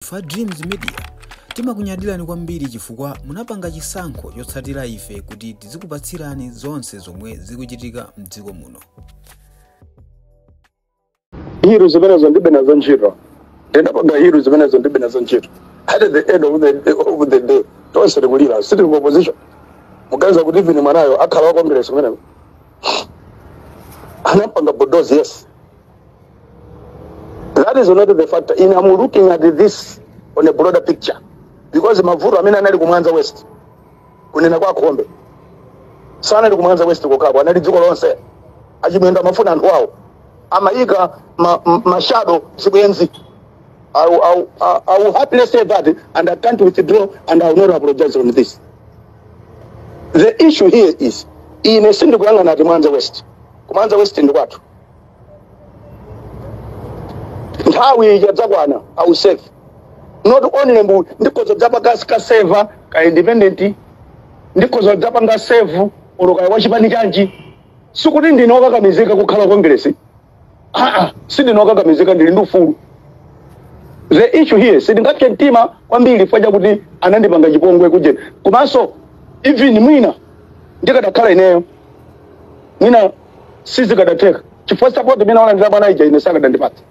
Ife Dreams Media timakunyadirani kwambiri chifukwa munapanga chisankho chotsatira ife kuti tizikupatsirani zonse zomwe zikuchitika mdziko muno. Hiru zimenezo ndibe nazo ntchito, ndinapanga hiru zimenezo ndibe nazo ntchito. At the end of the day, tonse tikulira, sitili ku opposition. Muganiza kuti even mwanayo akhala wa Congress kumeneko? Anapanga bulldoze, yes. That is not the factor in. I'm looking at this on a broader picture because mavuto amene anali kumwanza West, kunena kwa Khombe, sanali kumwanza West kokako, anali dziko lonse. Achimwendo amafuna anthu awo, amayika ma shadow zibwenzi. I will happily say that and I can't withdraw and I will not apologize on this. The issue here is, ine sindikuyang'ana ati Mwanza West. Kumwanza West ndi kwathu. Nthawi ikadzakwana, I will save. Not only mbu ndikhoza dzapanga ka serve ka independent, ndikhoza dzapanga serve olo kaya wachipani chanji. Sikuti ndine wokakamizika kukhala Congress. Ah, sindine wokakamizika, ndili ndi ufulu. The issue here, sindingathe mtima kwambiri chifukwa chakuti anandipanga chipongwe kuje. Komanso even mwina ndikadakhala ineyo, mwina sizikadatheka, chifukwa support imene walandira bwana ija ine sakadandipatsa.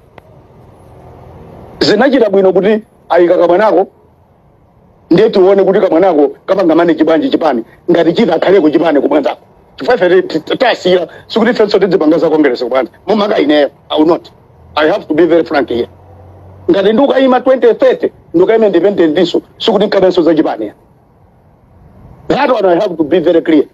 Zinachita bwino kuti ayika kamwanako, ndiye tione kuti kamwanako kapanga manage bwanji chipani, ngati chita akhaleko chipani kumwanzako, chifukwa ife tasira. Sikuti ifenso tidzipanga za Congress kumwanza mumaka. Ineyo I will not. I have to be very frank here. Ngati ndikayima 2030, ndikayima independent ndiso, sikuti nkabenso za chipani. That one I have to be very clear.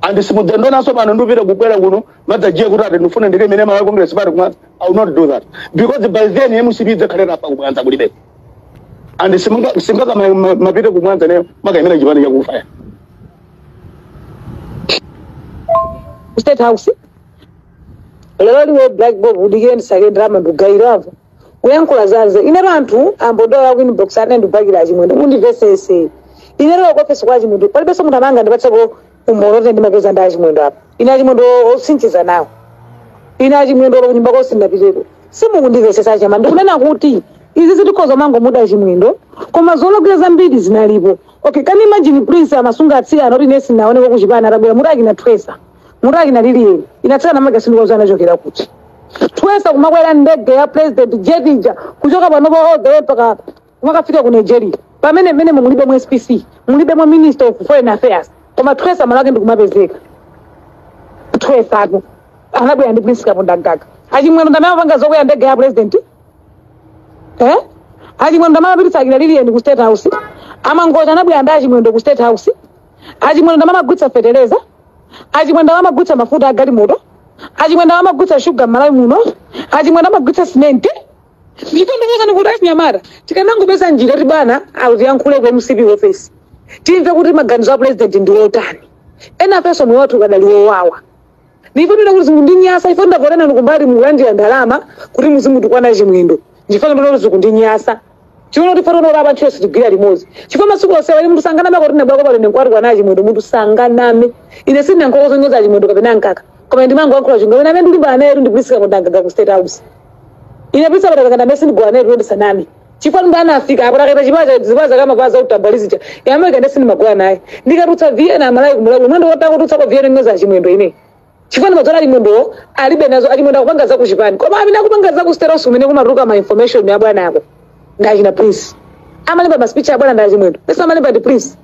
And simudzandionanso pano ndupita kukwera kuno madzajiya kuti ati ndifuna ndikaimene Malawi Congress Party kumwanza. I will not do that because by then MCP idzakhalira apa kumwanza kulibe and simungaka mapite kumwanza neyo makayimira chipani chakufa ya. Ku State House lero liwe Black Bob, udikire ndisake ndalama ndugayiravo kuyankhula zanze. Ineto anthu ambondola ku inbox ane ndibakira Achimwendo. Mundimvesese, ineto ku ofesi kwa Achimwendo palibenso munthu amanga ndipatseko umboni oti ndimapeza ndi Achimwendo apa. Ine Achimwendo osinchiza nawo, ine Achimwendo olo kunyumba konse ndapiteko. Simukundimvesesa chama. Ndikunena kuti izi zitikhoza mangomuda Achimwendo, koma zolakwira zambiri zinalipo. Okay, can you imagine Prince amasunga atsikana kuti ine sinaoneko kuchipani, atabwera muti akina Twesa, muti akina Lilieni, inatsikana maga sindikuwa anachokera kuti. Twesa kumakwera ndege ya president, jet ija, kuchoka panopo all the way mpaka kumakafika ku Nigeria, pamene mmene mulibe mu SPC, mulibe mu Minister of Foreign Affairs, koma Twesa malake ndikumapezeka. Twesatu anabwera ndi Prince Kapondamgaga. Achimwendo ndamene amapanga zokwera ndege ya president, eh? Achimwendo ndamene amapititsa akina Lilieni ku State House. Amangocha anabwera ndi Achimwendo ku State House. Achimwendo ndamene amagulitsa fetereza. Achimwendo ndamene amagulitsa mafuta a galimoto. Achimwendo ndamene amagulitsa shuga m'Malawi muno. Achimwendo amagulitsa simenti. Ndipo ndikuwuzani kuti achinyamata tikanangopeza njira kuti bwana akutiyankhule ku MCP office, timve kuti maganizo a president ndi otani. Ena afenso moyo wathu ukadali wowawa. Ndipo ndina kuti zikundinyasa ife ndavotana nikumbali mukulandira ndalama kuti muzimutukwana Chimwendo. Ndifana ndona kuti zikundinyasa chiona kuti fana unorapa ntchito sitigwira limodzi, chifukwa masiku onse wali munthu sanganame kuti ndabwera pano ndinkwati Chimwendo. Munthu sanganame. Ine sindina nkhoko zonyoza Chimwendo kapena mkaka, koma ndimangoyankhula chingwe. Amene ndikulimbana naye ndi Prince Kapondamgaga ku State House. Ine Prince Kapondamgaga ndamene sindigwala naye, ndisaname, chifukwa ndi anafika apo taketa chipacha zipaza kama kwaza utambalizija yamwe ndesi ndimagwala naye. Ndikatutsa Vienna amalayi kumulawi mwendo wotakututsa kwa Vienna nyoza Chimwendo ine, chifukwa ndimadzona Achimwendo alibe nazo. Achimwendo akupanga za kuchipani, koma amene akupanga za ku State House kumene kumatuluka ma information ya bwana ako ndachina Prince. Amalemba ma speech ya bwana ndi Achimwendo pesa amalemba ndi Prince.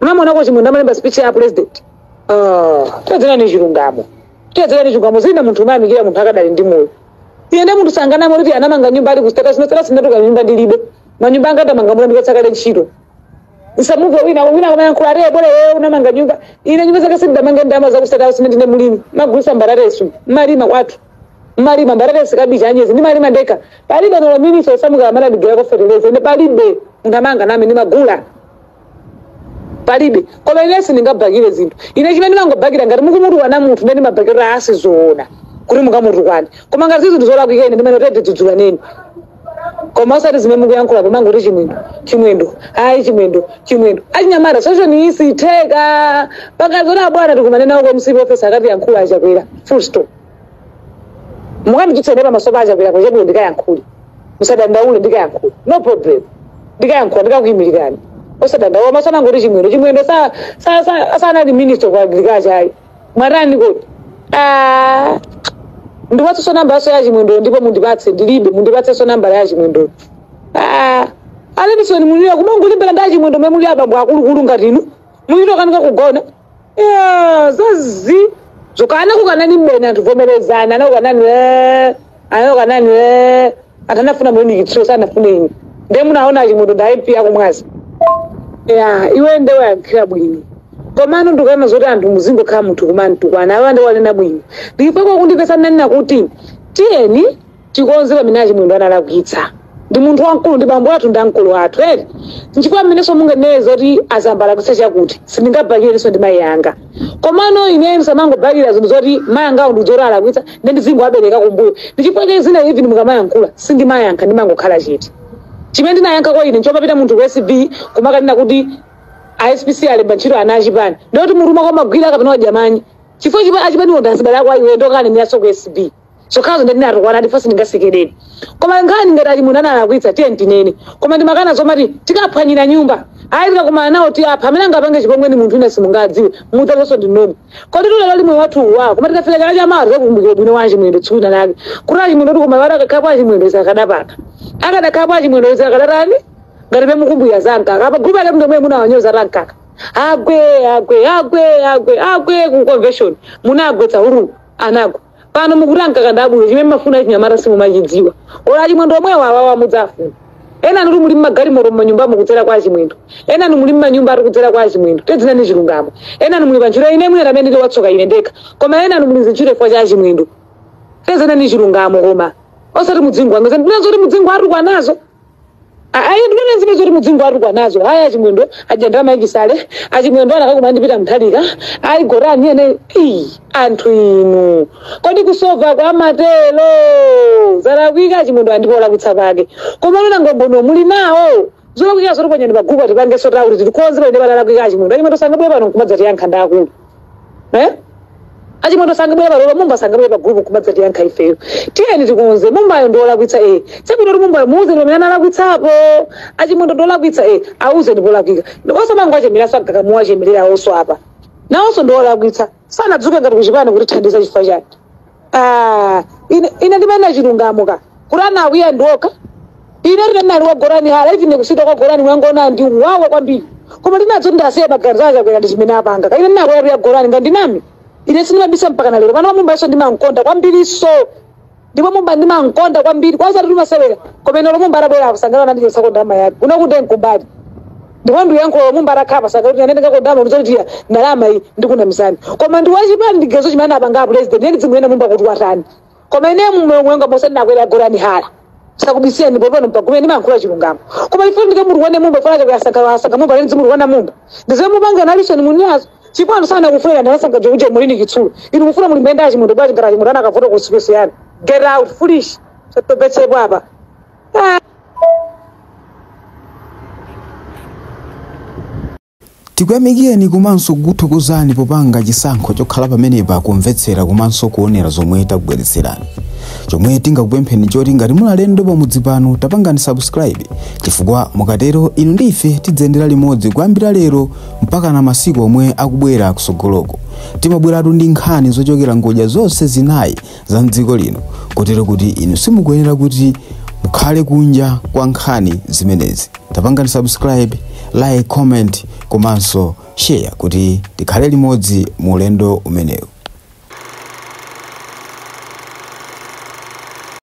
Unamuonako Chimwendo amalemba speech ya president? Ah, tiyadzera ni chilungamo, tiyadzera ni chilungamo. Zina munthu umayamikira munthu akadali ndi moyo. Iye ndi munthu sanganame kuti anamanga nyumba ali ku State House. State House ndatuka nyumba ndilibe, manyumba anga ndamanga mula ndikatsakale ntchito. Nsamuve wina wina kumayankhula ati bora wewe unamanga nyumba. Ine nyumba zake sindamanga ndama za ku State House. Ndine mulimi, magulisa mbararesu, malima kwathu, malima mbaratesi, kabichi, anyezi, ndimalima ndekha. Palibe nolo minister osamuka amene adigirako fertilizer. Ine palibe munthu amanga name, ndimagula, palibe. Koma ine sindingabhakire zinthu. Ine chimene ndimangobhakira, ngati mukumutukwana munthu, ndene ndimabhakira asizoona kuti mukamutukwane, koma ngati zinthu zolakwika ine ndimene tete dzudzula. Koma osati zimene mukuyankhula pomangoti Chimwendo, Chimwendo, ayi, Chimwendo, Chimwendo. Achinyamata, solution isitheka pakazona bwana tikumane nawo kwa MCP office akatiyankhula Achakwera, full stop. Mukanditsutsa ine pamaso pa Achakwera pochebwino ndikayankhule. Musadandaule, ndikayankhula, no problem. Ndikayankhula, ndikakuyimirirani, osadandaula. Masanangoti Chimwendo, Chimwendo sanali minister of agriculture ayi. Mwatani kodi? Ah, ndipatsenso namba yaso ya Chimwendo, ndipo mundipatse, ndilibe. Mundipatsenso namba ya Chimwendo. Ah, alenisoni mulira kumangulimbira ndi achimwendo mwe muli abambo akulukulu ngati inu muliro kanika kugona. Yeah, zazi zokana kukanani mbene anthu vomerezana anakukanani anakukanani anthu anafuna mulinikitso sanafune inu ndiye munaona Achimwendo nda MP akumwazi ya iwe nde wayankhira bwino. Komano ndikuona zoti anthu muzingokhala munthu kumantukwana awa ndi wanena bwino ndipako kundipesa nanena kuti tiyeni tikonze pamene Achimwendo analakwitsa. Ndi munthu wamkulu, ndi bambo athu, ndi amkulu athu eri. Nchifukwa mmenenso munganene zoti azambalakwitsa chakuti sindingabhakirenso ndi mayi anga. Komano ine msamangobhakira zinthu zoti mayi angawo ndi zoti alakwitsa ndi ndizingowabereka kumbuyo. Ndichifukwa chake zina even mukamayankhula sindimayankha, ndimangokhala chete. Chimene ndinayankha kwa ine nchomapita munthu ku SB kumakanena kuti a SPC alemba ntchito ana achipani, ndoti mutu mwako magwira kapena wajamanyi chifukwa chipa achipaniwo ndazibale ako aiwe ndokaneneraso ku SB zokhazo. Ndinatukwana ndipo sindingasekerere. Koma nkhani ngati ali munthu analakwitsa, tiye tinene. Koma ndimakana zomati tikaphwanyira nyumba ayi, tikakumana nawo ti apha amene angapange chipongwe ni munthu ina simungadziwe mudzazonso ndi nomwe. Kodi tulero limwe wathu wa koma tikafika chaka chamawa tikakumbukira bwino wa Achimwendo tsiku lake kuti Achimwendo tikoma akakhapo Achimwendo akadapaka akadakhapo Achimwendo akadatani ngati pemukumbukira za mkaka apa group ake mndomwe munawanyoza ta mkaka agwe agwe agwe agwe agwe ku convention munagwetsa huru anagwa. Pano mukuti amkaka ndabwino. Chimene mafuna chinyamata simumachidziwa. Ola Achimwendo omwewo awawa mudzafuna. Ena nuti muli mmagalimoto mmanyumba mukudzera kwa Achimwendo, ena nu muli mmanyumba ari kudzera kwa Achimwendo. Tedzinani chilungamo. Ena nu muli pantchito, ine mwina tamene ndili watsoka ine ndekha, koma ena nu muli zintchito chifukwa cha Achimwendo. Tedzinani chilungamo, koma osati mudzingo wanga ndinazoti mudzingo atukwa nazo. Ayi, ndinene zimene zoti mudzingo atukwa nazo. Ayi, Achimwendo ajandama ikisale, Achimwendo anakakuma ndipita Mthalika. Ayi, gorani ene ii anthu inu kodi kusova kwa matelo zalakwika. Achimwendo andipolakwitsa pake, koma lona ngombono muli nawo zolakwika zoti panyani pagupa tipangenso tauli titikonze pamene palalakwika Achimwendo. Achimwendo sangabwere pano nkumadzatiyankha ndakulu, eh? Achimwendo sangabwere pano, Mumba sangabwere pa group kumadzatiyankha ifeyo. Tiyeni tikonze. Mumbayo ndiolakwitsa e chabwino kuti Mumbayo muuzeni pamene analakwitsapo. Achimwendo ndiolakwitsa e auzeni polakwika. Osamango achemereraso akakamuwa achemerera onso apa nawonso ndiolakwitsa sanadzuke ngati kuchipani kuti thandiza chifukwa chake. Ah, ine ndimene chilungamo ka kuti anakwiya ndioka. Ine ndinali wa Gorani hala even kusita kwa Gorani mwangona ndi wawa kwambiri, koma ndinadzo ndasiya maganizo achakwera ndi chimene apanga ka. Ine ndinakwera ya Gorani ngandinami, ine sindimabisa mpaka na lero. Pano Mumba iso ndimamkonda kwambiriso, ndipo Mumba ndimamkonda kwambiri kwanza timasewera. Koma ine Mumba adabwera akusangana nandichosako ndalama yake unakuti nkumbali, ndipo ndiyankhula Mumba atakhala pasaka kuti ane ndingakondama ndizoti ndalama iyi ndikunamizani. Koma ndi wachipani ndigezo chimene apanga president ine ndizimuyena Mumba kuti watani. Koma ine mumwe mose ndinakwera Gorani hala sakubisiyani popano mpagume ndimayankhula chilungamo. Koma ife ndike munthu wane Mumba fana chakuyasanka asanka Mumba leni munthu wana Mumba ndize mupanga nalisoni munyazo chifukwa anthu sana kufuna ndanasanka jouje mulini kitsulo inu mufuna muli mbenda Achimwendo bwachi ngati Achimwendo anakavota kusikusiyana. Get out, foolish, satopetsepo apa. Ah. Tikuyamikeni komanso kukuthokozani popanga chisankho chokhala pamenepa kumvetsera komanso kuonera zomwe takubweretserani. Chomwe tingakupempheni choti ngati muli alendo pamudzi pano, tapangani subscribe, chifukwa mukatero inu ndi ife tidzayendera limodzi kuyambira lero mpaka na masiku omwe akubwera kusogoloko. Timabweratu ndi nkhani zochokera ngodya zonse zinayi za mdziko lino, kotero kuti inu simukuyenera kuti mukhale kunja kwa nkhani zimenezi. Tapangani subscribe, like, comment komanso share kuti tikhale limodzi mu ulendo umenewu.